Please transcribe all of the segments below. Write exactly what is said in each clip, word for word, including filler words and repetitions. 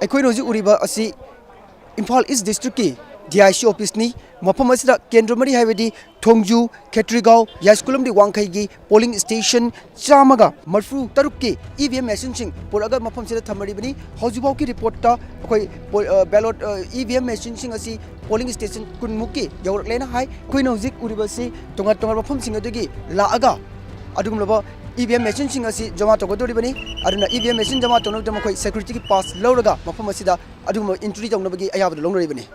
ꯑꯩꯈꯣꯏꯅ ꯍꯧꯖꯤꯛ ꯎꯔꯤꯕ ꯑꯁꯤ ꯏꯝꯐꯥꯜ ꯏꯁ ꯗꯤꯁꯇ꯭ꯔꯤꯛꯀꯤ ꯗꯤ ꯑꯥꯏ ꯁꯤ ꯑꯣꯐꯤꯁꯅꯤ꯫ ꯃꯐꯝ ꯑꯁꯤꯗ ꯀꯦꯟꯗ꯭ꯔ ꯃꯔꯤ, ꯍꯥꯏꯕꯗꯤ ꯊꯣꯡꯖꯨ, ꯈꯦꯇ꯭ꯔꯤꯒꯥꯎ, ꯌꯥꯏꯁ꯭ꯀꯨꯜ ꯑꯃꯗꯤ ꯋꯥꯡꯈꯩꯒꯤ ꯄꯣꯂꯤꯡ ꯁ꯭ꯇꯦꯁꯟ ꯆꯥꯝꯃꯒ ꯃꯔꯤꯐꯨ ꯇꯔꯨꯛꯀꯤ ꯏ ꯚꯤ ꯑꯦꯝ ꯃꯦꯁꯤꯟꯁꯤꯡ ꯄꯨꯔꯛꯑꯒ ꯃꯐꯝꯁꯤꯗ ꯊꯝꯃꯔꯤꯕꯅꯤ꯫ ꯍꯧꯖꯤꯛꯐꯥꯎꯒꯤ ꯔꯤꯄꯣꯔꯠꯇ ꯑꯩꯈꯣꯏ ꯄꯣ-, ꯑ, ꯕꯦꯂꯣꯠ, ꯑ, ꯏ ꯚꯤ ꯑꯦꯝ ꯃꯦꯁꯤꯟꯁꯤꯡ ꯑꯁꯤ ꯄꯣꯂꯤꯡ ꯁ꯭ꯇꯦꯁꯟ ꯀꯨꯟꯃꯨꯛꯀꯤ ꯌꯧꯔꯛꯂꯦꯅ ꯍꯥꯏ꯫ ꯑꯩꯈꯣꯏꯅ ꯍꯧꯖꯤꯛ ꯎꯔꯤꯕꯁꯤ ꯇꯣꯉꯥꯟ ꯇꯣꯉꯥꯟꯕ ꯃꯐꯝꯁꯤꯡ ꯑꯗꯨꯒꯤ ꯂꯥꯛꯑꯒ ꯑꯗꯨꯒꯨꯝꯂꯕ ꯏ ꯚꯤ ꯑꯦꯝ ꯃꯦꯁꯤꯟꯁꯤꯡ ꯑꯁꯤ ꯖꯃꯥ ꯇꯧꯒꯗꯧꯔꯤꯕꯅꯤ꯫ ꯑꯗꯨꯅ ꯏ ꯚꯤ ꯑꯦꯝ ꯃꯦꯁꯤꯟ ꯖꯃꯥ ꯇꯧꯅꯕꯗ ꯃꯈꯣꯏ ꯁꯦꯀ꯭ꯌꯨꯔꯤꯇꯤꯒꯤ ꯄꯥꯁ ꯂꯧꯔꯒ ꯃꯐꯝ ꯑꯁꯤꯗ ꯑꯗꯨꯒꯨꯝꯕ ꯑꯦꯟꯇ꯭ꯔꯤ ꯇꯧꯅꯕꯒꯤ ꯑꯌꯥꯕꯗꯨ ꯂꯧꯅꯔꯤꯕꯅꯤ꯫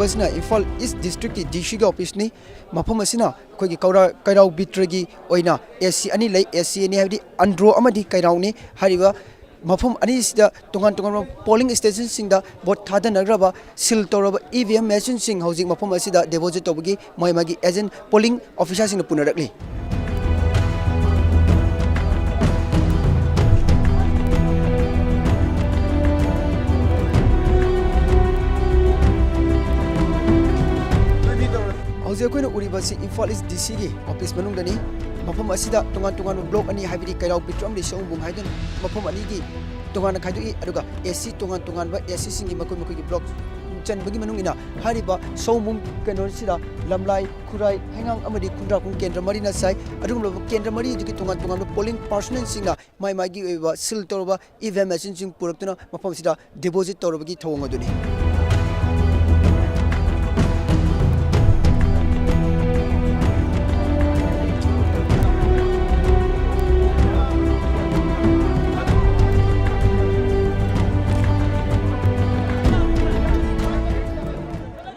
ꯍꯥꯏꯔꯤꯕꯁꯤꯅ ꯏꯝꯐꯥꯜ ꯏꯁ ꯗꯤꯁꯇ꯭ꯔꯤꯛꯀꯤ ꯗꯤ ꯁꯤꯒꯤ ꯑꯣꯐꯤꯁꯅꯤ꯫ ꯃꯐꯝ ꯑꯁꯤꯅ ꯑꯩꯈꯣꯏꯒꯤ ꯀꯧꯔꯥ-, ꯀꯩꯔꯥꯎ ꯕꯤꯇ꯭ꯔꯒꯤ ꯑꯣꯏꯅ ꯑꯦ ꯁꯤ ꯑꯅꯤ ꯂꯩ꯫ ꯑꯦ ꯁꯤ ꯑꯅꯤ ꯍꯥꯏꯕꯗꯤ ꯑꯟꯗ꯭ꯔꯣ ꯑꯃꯗꯤ ꯀꯩꯔꯥꯎꯅꯤ꯫ ꯍꯥꯏꯔꯤꯕ ꯃꯐꯝ ꯑꯅꯤꯁꯤꯗ ꯇꯣꯉꯥꯟ ꯇꯣꯉꯥꯟꯕ ꯄꯣꯂꯤꯡ ꯁ꯭ꯇꯦꯁꯟꯁꯤꯡꯗ ꯚꯣꯠ ꯊꯥꯗꯅꯈ꯭ꯔꯕ, ꯁꯤꯜ ꯇꯧꯔꯕ ꯏ ꯚꯤ ꯑꯦꯝ ꯃꯦꯁꯤꯟꯁꯤꯡ ꯍꯧꯖꯤꯛ ꯃꯐꯝ ꯑꯁꯤꯗ ꯗꯤꯄꯣꯖꯤꯠ ꯇꯧꯕꯒꯤ ꯃꯥꯒꯤ ꯃꯥꯒꯤ ꯑꯦꯖꯦꯟ ꯄꯣꯂꯤꯡ ꯑꯣꯐꯤꯁꯥꯔꯁꯤꯡꯅ ꯄꯨꯅꯔꯛꯂꯤ꯫ ꯍꯧꯖꯤꯛ ꯑꯩꯈꯣꯏꯅ ꯎꯔꯤꯕ ꯑꯁꯤ ꯏꯝꯐꯥꯜ ꯏꯁ ꯗꯤ ꯁꯤꯒꯤ ꯑꯣꯐꯤꯁ ꯃꯅꯨꯡꯗꯅꯤ꯫ ꯃꯐꯝ ꯑꯁꯤꯗ ꯇꯣꯉꯥꯟ ꯇꯣꯉꯥꯟꯕ ꯕ꯭ꯂꯣꯛ ꯑꯅꯤ, ꯍꯥꯏꯕꯗꯤ ꯀꯩꯔꯥꯎ ꯕꯤꯇ꯭ꯔ ꯑꯃꯗꯤ ꯁꯑꯣꯝꯕꯨꯡ ꯍꯥꯏꯗꯨꯅ ꯃꯐꯝ ꯑꯅꯤꯒꯤ ꯇꯣꯉꯥꯟꯅ ꯈꯥꯏꯗꯣꯛꯏ꯫ ꯑꯗꯨꯒ ꯑꯦ ꯁꯤ ꯇꯣꯉꯥꯟ ꯇꯣꯉꯥꯟꯕ ꯑꯦ ꯁꯤꯁꯤꯡꯒꯤ ꯃꯈꯣꯏ ꯃꯈꯣꯏꯒꯤ ꯕ꯭ꯂꯣꯛ ꯆꯟꯕꯒꯤ ꯃꯅꯨꯡ ꯏꯟꯅ ꯍꯥꯏꯔꯤꯕ ꯁꯑꯣꯝꯕꯨꯡ ꯀꯩꯅꯣꯁꯤꯗ ꯂꯝꯂꯥꯏ, ꯈꯨꯔꯥꯏ, ꯍꯩꯉꯥꯡ ꯑꯃꯗꯤ ꯈꯨꯟꯗ꯭ꯔꯥꯛꯄꯝ ꯀꯦꯟꯗ꯭ꯔ ꯃꯔꯤꯅ ꯁꯥꯏ꯫ ꯑꯗꯨꯒꯨꯝꯂꯕ ꯀꯦꯟꯗ꯭ꯔ ꯃꯔꯤ ꯑꯗꯨꯒꯤ ꯇꯣꯉꯥꯟ ꯇꯣꯉꯥꯟꯕ ꯄꯣꯂꯤꯡ ꯄꯥꯔꯁꯣꯅꯦꯜꯁꯤꯡꯅ ꯃꯥꯏ ꯃꯥꯏꯒꯤ ꯑꯣꯏꯕ ꯁꯤꯜ ꯇꯧꯔꯕ ꯏ ꯚꯤ ꯑꯦꯝ ꯃꯦꯁꯤꯟꯁꯤꯡ ꯄꯨꯔꯛꯇꯨꯅ ꯃꯐꯝ ꯑꯁꯤꯗ ꯗꯤꯄꯣꯖꯤꯠ ꯇꯧꯔꯕꯒꯤ ꯊꯧꯑꯣꯡ ꯑꯗꯨꯅꯤ꯫